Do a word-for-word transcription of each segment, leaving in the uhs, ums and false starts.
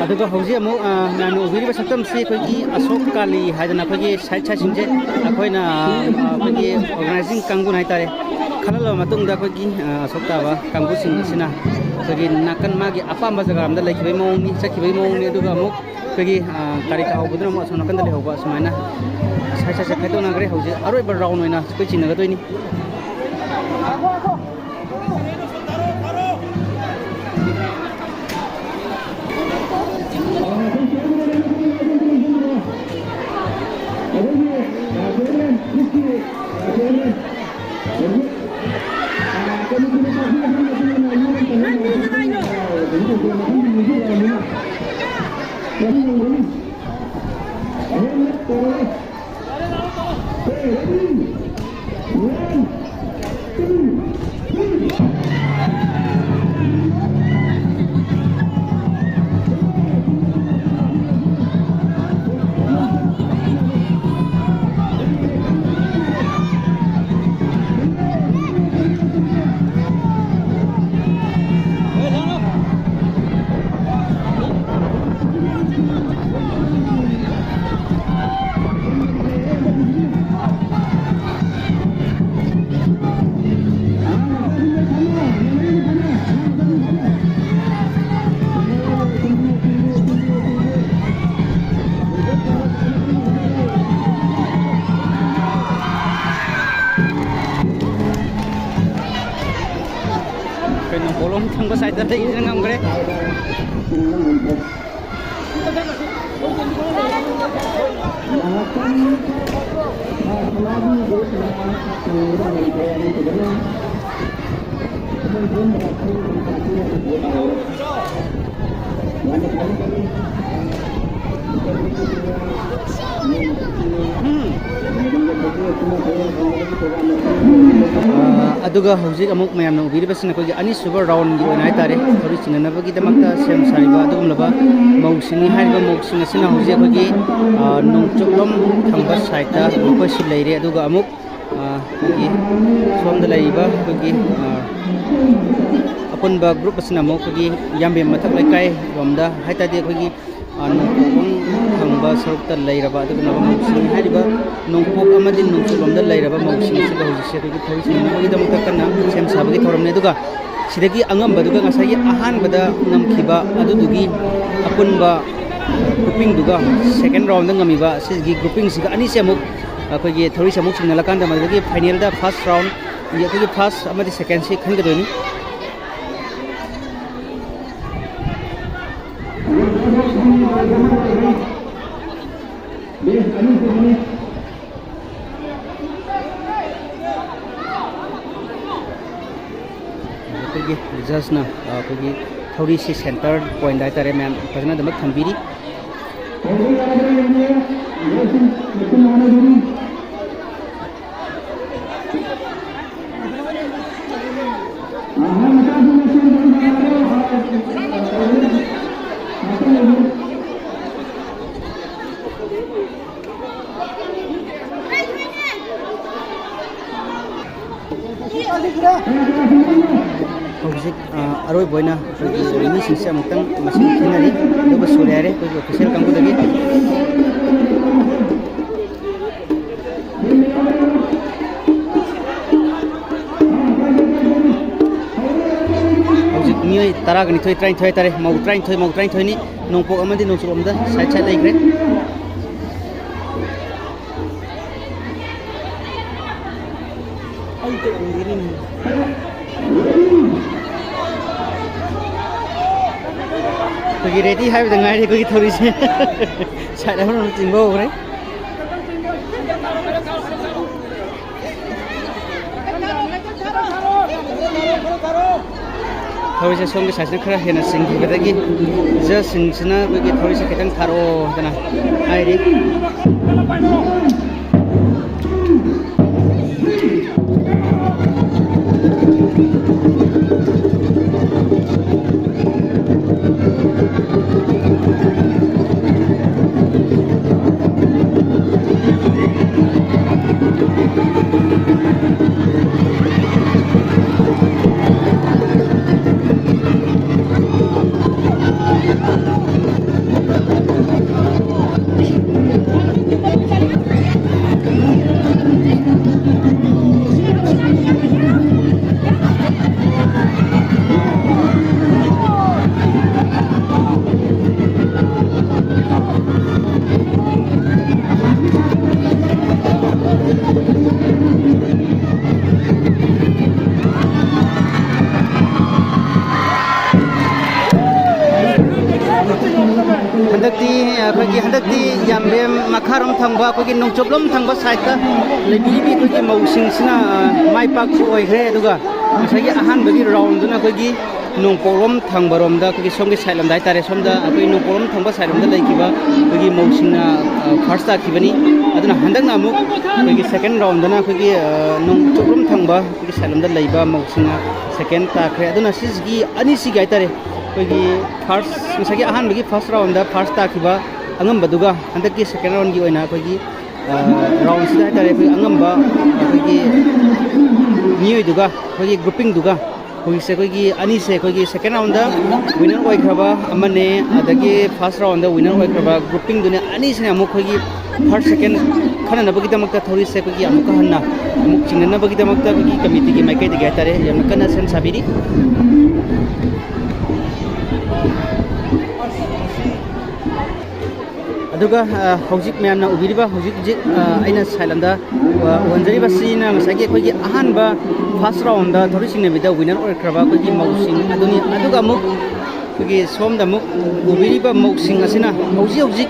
ꯑꯗꯨꯒ ꯍꯧꯖꯤꯛ ꯑꯃꯨꯛ, ꯑ, ꯃꯌꯥꯝꯅ ꯎꯕꯤꯔꯤꯕ ꯁꯛꯇꯝꯁꯤ ꯑꯩꯈꯣꯏꯒꯤ ꯑꯁꯣꯛ ꯀꯥꯂꯤ ꯍꯥꯏꯗꯅ ꯑꯩꯈꯣꯏꯒꯤ ꯁꯥꯏꯠ ꯁꯥꯏꯠꯁꯤꯡꯁꯦ ꯑꯩꯈꯣꯏꯅ, ꯑ, ꯑꯩꯈꯣꯏꯒꯤ ꯑꯣꯔꯒꯅꯥꯏꯖꯤꯡ ꯀꯥꯡꯕꯨꯅ ꯍꯥꯏꯇꯥꯔꯦ, ꯈꯜꯍꯜꯂꯕ ꯃꯇꯨꯡꯗ ꯑꯩꯈꯣꯏꯒꯤ, ꯑ, ꯑꯁꯣꯛ ꯇꯥꯕ ꯀꯥꯡꯕꯨꯁꯤꯡ ꯑꯁꯤꯅ ꯑꯩꯈꯣꯏꯒꯤ ꯅꯥꯀꯟ ꯃꯥꯒꯤ ꯑꯄꯥꯝꯕ ꯖꯒꯥ ꯑꯃꯗ ꯂꯩꯈꯤꯕꯒꯤ ꯃꯑꯣꯡꯅꯤ, ꯆꯠꯈꯤꯕꯒꯤ ꯃꯑꯣꯡꯅꯤ꯫ ꯑꯗꯨꯒ ꯑꯃꯨꯛ ꯑꯩꯈꯣꯏꯒꯤ, ꯑ, ꯒꯥꯔꯤ ꯇꯥꯍꯧꯕꯗꯨꯅ ꯑꯃꯨꯛ ꯑꯁꯣꯝ ꯅꯥꯀꯟꯗ ꯂꯩꯍꯧꯕ, ꯁꯨꯃꯥꯏꯅ ꯁꯥꯏꯠ ꯁꯥꯏꯠꯁꯦ ꯈꯥꯏꯗꯣꯛꯅꯈ꯭ꯔꯦ꯫ ꯍꯧꯖꯤꯛ ꯑꯔꯣꯏꯕ ꯔꯥꯎꯟ ꯑꯣꯏꯅ ꯑꯩꯈꯣꯏ ꯆꯤꯡꯅꯒꯗꯣꯏꯅꯤ꯫ ꯀꯩꯅꯣ, ꯄꯣꯂꯣꯝ ꯊꯪꯕ ꯁꯥꯏꯠꯇ ꯂꯩꯕꯁꯤꯅ ꯉꯝꯈ꯭ꯔꯦ꯫ ꯑꯗꯨꯒ ꯍꯧꯖꯤꯛ ꯑꯃꯨꯛ ꯃꯌꯥꯝꯅ ꯎꯕꯤꯔꯤꯕꯁꯤꯅ ꯑꯩꯈꯣꯏꯒꯤ ꯑꯅꯤꯁꯨꯕ ꯔꯥꯎꯟꯒꯤ ꯑꯣꯏꯅ ꯍꯥꯏꯇꯥꯔꯦ, ꯊꯧꯔꯤ ꯆꯤꯡꯅꯅꯕꯒꯤꯗꯃꯛꯇ ꯁꯦꯝ ꯁꯥꯔꯤꯕ ꯑꯗꯨꯒꯨꯝꯂꯕ ꯃꯧꯁꯤꯡꯅꯤ꯫ ꯍꯥꯏꯔꯤꯕ ꯃꯧꯁꯤꯡ ꯑꯁꯤꯅ ꯍꯧꯖꯤꯛ ꯑꯩꯈꯣꯏꯒꯤ, ꯑ, ꯅꯣꯡꯆꯨꯞꯂꯣꯝ ꯊꯪꯕ ꯁꯥꯏꯠꯇ ꯃꯈꯣꯏꯁꯨ ꯂꯩꯔꯦ꯫ ꯑꯗꯨꯒ ꯑꯃꯨꯛ, ꯑ, ꯑꯩꯈꯣꯏꯒꯤ ꯁꯣꯝꯗ ꯂꯩꯔꯤꯕ ꯑꯩꯈꯣꯏꯒꯤ, ꯑ, ꯑꯄꯨꯟꯕ ꯒ꯭ꯔꯨꯞ ꯑꯁꯤꯅ ꯑꯃꯨꯛ ꯑꯩꯈꯣꯏꯒꯤ ꯌꯥꯝꯕꯦꯝ ꯃꯊꯛ ꯂꯩꯀꯥꯏꯔꯣꯝꯗ ꯍꯥꯏ ꯇꯥꯔꯗꯤ ꯑꯩꯈꯣꯏꯒꯤ ꯑ, ꯅꯣꯡꯄꯣꯛꯂꯣꯝ ꯊꯪꯕ ꯁꯔꯨꯛꯇ ꯂꯩꯔꯕ ꯑꯗꯨꯒꯨꯝꯂꯕ ꯃꯧꯁꯤꯡ, ꯍꯥꯏꯔꯤꯕ ꯅꯣꯡꯄꯣꯛ ꯑꯃꯗꯤ ꯅꯣꯡꯆꯨꯞꯂꯣꯝꯗ ꯂꯩꯔꯕ ꯃꯧꯁꯤꯡ ꯑꯁꯤꯕꯨ ꯍꯧꯖꯤꯛꯁꯦ ꯑꯩꯈꯣꯏꯒꯤ ꯊꯧꯔꯤ ꯆꯤꯡꯅꯅꯕꯒꯤꯗꯃꯛꯇ ꯀꯟꯅ ꯁꯦꯝ ꯁꯥꯕꯒꯤ ꯊꯧꯔꯝꯅꯤ꯫ ꯑꯗꯨꯒ ꯁꯤꯗꯒꯤ ꯑꯉꯝꯕꯗꯨꯒ ꯉꯁꯥꯏꯒꯤ ꯑꯍꯥꯟꯕꯗ ꯉꯝꯈꯤꯕ ꯑꯗꯨꯗꯨꯒꯤ ꯑꯄꯨꯟꯕ ꯒ꯭ꯔꯨꯞꯄꯤꯡꯗꯨꯒ ꯁꯦꯀꯦꯟ ꯔꯥꯎꯟꯗ ꯉꯝꯃꯤꯕ ꯑꯁꯤꯒꯤ ꯒ꯭ꯔꯨꯞꯄꯤꯡꯁꯤꯒ ꯑꯅꯤꯁꯦ ꯑꯃꯨꯛ ꯑꯩꯈꯣꯏꯒꯤ ꯊꯧꯔꯤꯁꯦ ꯑꯃꯨꯛ ꯆꯤꯡꯅꯔꯀꯥꯟꯗ ꯃꯗꯨꯗꯒꯤ ꯐꯥꯏꯅꯦꯜꯗ ꯐꯥꯔꯁ ꯔꯥꯎꯟ ꯑꯩꯈꯣꯏꯒꯤ ꯐꯥꯔꯁ ꯑꯃꯗꯤ ꯁꯦꯀꯦꯟꯁꯤ ꯈꯟꯒꯗꯣꯏꯅꯤ꯫ ꯑꯩꯈꯣꯏꯒꯤ ꯖꯁꯅ, ꯑ, ꯑꯩꯈꯣꯏꯒꯤ ꯊꯧꯔꯤꯁꯤ ꯁꯦꯟꯇꯔ ꯄꯣꯏꯟꯗ ꯍꯥꯏꯇꯥꯔꯦ, ꯃꯌꯥꯝ ꯐꯖꯅ ꯑꯗꯨꯃꯛ ꯊꯝꯕꯤꯔꯤ꯫ ꯍꯧꯖꯤꯛ, ꯑ, ꯑꯔꯣꯏꯕ ꯑꯣꯏꯅ ꯑꯩꯈꯣꯏꯒꯤ ꯃꯤꯁꯤꯡꯁꯦ ꯑꯃꯨꯛꯇꯪ ꯃꯁꯤꯡ ꯊꯤꯅꯔꯤ, ꯑꯗꯨꯒ ꯁꯨꯔꯦ ꯍꯥꯏꯔꯦ ꯑꯩꯈꯣꯏꯒꯤ ꯑꯣꯐꯤꯁꯤꯌꯦꯜ ꯀꯥꯡꯕꯨꯗꯒꯤ꯫ ꯍꯧꯖꯤꯛ ꯃꯤꯑꯣꯏ ꯇꯔꯥꯒ ꯅꯤꯊꯣꯏ, ꯇꯔꯥꯅꯤꯊꯣꯏ ꯍꯥꯏꯇꯥꯔꯦ, ꯃꯧ ꯇꯔꯥꯅꯤꯊꯣꯏ, ꯃꯧ ꯇꯔꯥꯅꯤꯊꯣꯏꯅꯤ, ꯅꯣꯡꯄꯣꯛ ꯑꯃꯗꯤ ꯅꯣꯡꯆꯨꯞ ꯑꯃꯗ ꯁꯥꯏꯠ ꯁꯥꯏꯠ ꯂꯩꯈ꯭ꯔꯦ꯫ ꯑꯩ ꯇꯧꯔꯤꯅꯤ꯫ ꯑꯩꯈꯣꯏꯒꯤ ꯔꯦꯗꯤ ꯍꯥꯏꯕꯗ ꯉꯥꯏꯔꯦ ꯑꯩꯈꯣꯏꯒꯤ ꯊꯧꯔꯤꯁꯦ꯫ ꯁꯥꯏꯠ ꯑꯃꯔꯣꯝꯗ ꯆꯤꯡꯕ ꯍꯧꯈ꯭ꯔꯦ꯫ ꯊꯧꯔꯤꯁꯦ ꯁꯣꯝꯒꯤ ꯁꯥꯏꯠꯁꯤꯅ ꯈꯔ ꯍꯦꯟꯅ ꯆꯤꯡꯈꯤꯕꯗꯒꯤ ꯖꯁꯁꯤꯡꯁꯤꯅ ꯑꯩꯈꯣꯏꯒꯤ ꯊꯧꯔꯤꯁꯦ ꯈꯤꯇꯪ ꯊꯥꯔꯛꯑꯣ ꯍꯥꯏꯗꯅ ꯍꯥꯏꯔꯤ꯫ ꯍꯟꯗꯛꯇꯤ ꯑꯩꯈꯣꯏꯒꯤ, ꯍꯟꯗꯛꯇꯤ ꯌꯥꯝꯕꯦꯝ ꯃꯈꯥꯔꯣꯝ ꯊꯪꯕ, ꯑꯩꯈꯣꯏꯒꯤ ꯅꯣꯡꯆꯨꯞꯂꯣꯝ ꯊꯪꯕ ꯁꯥꯏꯠꯇ ꯂꯩꯕꯤꯔꯤꯕ ꯑꯩꯈꯣꯏꯒꯤ ꯃꯧꯁꯤꯡꯁꯤꯅ, ꯑ, ꯃꯥꯏ ꯄꯥꯛꯄ ꯑꯣꯏꯈ꯭ꯔꯦ꯫ ꯑꯗꯨꯒ ꯉꯁꯥꯏꯒꯤ ꯑꯍꯥꯟꯕꯒꯤ ꯔꯥꯎꯟꯗꯨꯅ ꯑꯩꯈꯣꯏꯒꯤ ꯅꯣꯡꯄꯣꯛꯂꯣꯝ ꯊꯪꯕꯔꯣꯝꯗ, ꯑꯩꯈꯣꯏꯒꯤ ꯁꯣꯝꯒꯤ ꯁꯥꯏꯠ ꯂꯣꯝꯗ ꯍꯥꯏꯇꯥꯔꯦ, ꯁꯣꯝꯗ ꯑꯩꯈꯣꯏ ꯅꯣꯡꯄꯣꯛꯂꯣꯝ ꯊꯪꯕ ꯁꯥꯏꯠ ꯂꯣꯝꯗ ꯂꯩꯈꯤꯕ ꯑꯩꯈꯣꯏꯒꯤ ꯃꯧꯁꯤꯡꯅ, ꯑ, ꯐꯥꯔꯁ ꯇꯥꯈꯤꯕꯅꯤ꯫ ꯑꯗꯨꯅ ꯍꯟꯗꯛꯅ ꯑꯃꯨꯛ ꯑꯩꯈꯣꯏꯒꯤ ꯁꯦꯀꯦꯟ ꯔꯥꯎꯟꯗꯅ ꯑꯩꯈꯣꯏꯒꯤ, ꯑ, ꯅꯣꯡꯆꯨꯞꯂꯣꯝ ꯊꯪꯕ ꯑꯩꯈꯣꯏꯒꯤ ꯁꯥꯏꯠ ꯂꯣꯝꯗ ꯂꯩꯕ ꯃꯧꯁꯤꯡꯅ ꯁꯦꯀꯦꯟ ꯇꯥꯈ꯭ꯔꯦ꯫ ꯑꯗꯨꯅ ꯁꯤꯁꯤꯒꯤ ꯑꯅꯤꯁꯤꯒꯤ ꯍꯥꯏꯇꯥꯔꯦ, ꯑꯩꯈꯣꯏꯒꯤ ꯐꯥꯔꯁ, ꯉꯁꯥꯏꯒꯤ ꯑꯍꯥꯟꯕꯒꯤ ꯐꯥꯔꯁ ꯔꯥꯎꯟꯗ ꯐꯥꯔꯁ ꯇꯥꯈꯤꯕ ꯑꯉꯝꯕꯗꯨꯒ ꯍꯟꯗꯛꯀꯤ ꯁꯦꯀꯦꯟ ꯔꯥꯎꯟꯒꯤ ꯑꯣꯏꯅ ꯑꯩꯈꯣꯏꯒꯤ, ꯑ, ꯔꯥꯎꯟꯁꯤꯗ ꯍꯥꯏꯇꯥꯔꯦ, ꯑꯩꯈꯣꯏ ꯑꯉꯝꯕ ꯑꯩꯈꯣꯏꯒꯤ ꯃꯤꯑꯣꯏꯗꯨꯒ, ꯑꯩꯈꯣꯏꯒꯤ ꯒ꯭ꯔꯨꯞꯄꯤꯡꯗꯨꯒ ꯍꯧꯖꯤꯛꯁꯦ ꯑꯩꯈꯣꯏꯒꯤ ꯑꯅꯤꯁꯦ ꯑꯩꯈꯣꯏꯒꯤ ꯁꯦꯀꯦꯟ ꯔꯥꯎꯟꯗ ꯋꯤꯅꯔ ꯑꯣꯏꯈ꯭ꯔꯕ ꯑꯃꯅꯦ, ꯑꯗꯒꯤ ꯐꯥꯔꯁ ꯔꯥꯎꯟꯗ ꯋꯤꯅꯔ ꯑꯣꯏꯈ꯭ꯔꯕ ꯒ꯭ꯔꯨꯞꯄꯤꯡꯗꯨꯅꯦ꯫ ꯑꯅꯤꯁꯤꯅ ꯑꯃꯨꯛ ꯑꯩꯈꯣꯏꯒꯤ ꯐꯥꯔꯁ, ꯁꯦꯀꯦꯟ ꯈꯟꯅꯅꯕꯒꯤꯗꯃꯛꯇ ꯊꯧꯔꯤꯁꯦ ꯑꯩꯈꯣꯏꯒꯤ ꯑꯃꯨꯛꯀ ꯍꯟꯅ ꯑꯃꯨꯛ ꯆꯤꯡꯅꯅꯕꯒꯤꯗꯃꯛꯇ ꯑꯩꯈꯣꯏꯒꯤ ꯀꯃꯤꯇꯤꯒꯤ ꯃꯥꯏꯀꯩꯗꯒꯤ ꯍꯥꯏꯇꯥꯔꯦ, ꯌꯥꯝꯅ ꯀꯟꯅ ꯁꯦꯝ ꯁꯥꯕꯤꯔꯤ꯫ ꯑꯗꯨꯒ, ꯑ, ꯍꯧꯖꯤꯛ ꯃꯌꯥꯝꯅ ꯎꯕꯤꯔꯤꯕ ꯍꯧꯖꯤꯛ ꯍꯧꯖꯤꯛ, ꯑ, ꯑꯩꯅ ꯁꯥꯏꯠ ꯂꯝꯗ, ꯑ, ꯎꯍꯟꯖꯔꯤꯕꯁꯤꯅ ꯉꯁꯥꯏꯒꯤ ꯑꯩꯈꯣꯏꯒꯤ ꯑꯍꯥꯟꯕ ꯐꯥꯔꯁ ꯔꯥꯎꯟꯗ ꯊꯧꯔꯤ ꯆꯤꯡꯅꯕꯤꯗ ꯋꯤꯅꯔ ꯑꯣꯏꯔꯛꯈ꯭ꯔꯕ ꯑꯩꯈꯣꯏꯒꯤ ꯃꯧꯁꯤꯡ ꯑꯗꯨꯅꯤ꯫ ꯑꯗꯨꯒ ꯑꯃꯨꯛ ꯑꯩꯈꯣꯏꯒꯤ ꯁꯣꯝꯗ ꯑꯃꯨꯛ ꯎꯕꯤꯔꯤꯕ ꯃꯧꯁꯤꯡ ꯑꯁꯤꯅ ꯍꯧꯖꯤꯛ ꯍꯧꯖꯤꯛ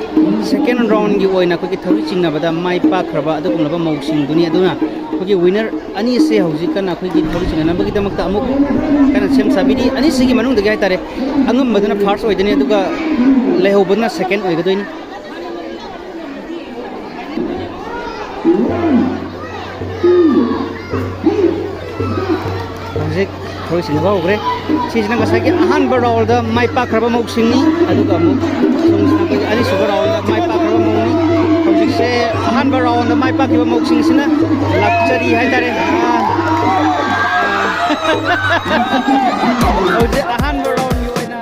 ꯁꯦꯀꯦꯟ ꯔꯥꯎꯟꯒꯤ ꯑꯣꯏꯅ ꯑꯩꯈꯣꯏꯒꯤ ꯊꯧꯔꯤ ꯆꯤꯡꯅꯕꯗ ꯃꯥꯏ ꯄꯥꯛꯈ꯭ꯔꯕ ꯑꯗꯨꯒꯨꯝꯂꯕ ꯃꯧꯁꯤꯡꯗꯨꯅꯤ꯫ ꯑꯗꯨꯅ ꯑꯩꯈꯣꯏꯒꯤ ꯋꯤꯅꯔ ꯑꯅꯤꯁꯦ ꯍꯧꯖꯤꯛ ꯀꯟꯅ ꯑꯩꯈꯣꯏꯒꯤ ꯊꯧꯔꯤ ꯆꯤꯡꯅꯅꯕꯒꯤꯗꯃꯛꯇ ꯑꯃꯨꯛ ꯀꯟꯅ ꯁꯦꯝ ꯁꯥꯕꯤꯔꯤ꯫ ꯑꯅꯤꯁꯤꯒꯤ ꯃꯅꯨꯡꯗꯒꯤ ꯍꯥꯏꯇꯥꯔꯦ, ꯑꯉꯝꯕꯗꯨꯅ ꯐꯥꯔꯁ ꯑꯣꯏꯗꯣꯏꯅꯤ, ꯑꯗꯨꯒ ꯂꯩꯍꯧꯕꯗꯨꯅ ꯁꯦꯀꯦꯟ ꯑꯣꯏꯒꯗꯣꯏꯅꯤ꯫ ꯍꯧꯖꯤꯛ ꯊꯧꯔꯤ ꯆꯤꯡꯅꯕ ꯍꯧꯈ꯭ꯔꯦ꯫ ꯁꯤꯁꯤꯅ ꯉꯁꯥꯏꯒꯤ ꯑꯍꯥꯟꯕ ꯔꯥꯎꯟꯗ ꯃꯥꯏ ꯄꯥꯛꯈ꯭ꯔꯕ ꯃꯧꯁꯤꯡꯅꯤ꯫ ꯑꯗꯨꯒ ꯑꯃꯨꯛ ꯁꯣꯝꯁꯤꯅ ꯑꯩꯈꯣꯏꯒꯤ ꯑꯅꯤꯁꯨꯕ ꯔꯥꯎꯟꯗ ꯃꯥꯏ ꯄꯥꯛꯈ꯭ꯔꯕ ꯃꯧꯅꯤ꯫ ꯍꯧꯖꯤꯛꯁꯦ ꯑꯍꯥꯟꯕ ꯔꯥꯎꯟꯗ ꯃꯥꯏ ꯄꯥꯛꯈꯤꯕ ꯃꯧꯁꯤꯡꯁꯤꯅ ꯂꯥꯛꯆꯔꯤ ꯍꯥꯏꯇꯥꯔꯦ꯫ ꯑꯥ, ꯑꯥ, ꯍꯧꯖꯤꯛ ꯑꯍꯥꯟꯕ ꯔꯥꯎꯟꯒꯤ ꯑꯣꯏꯅ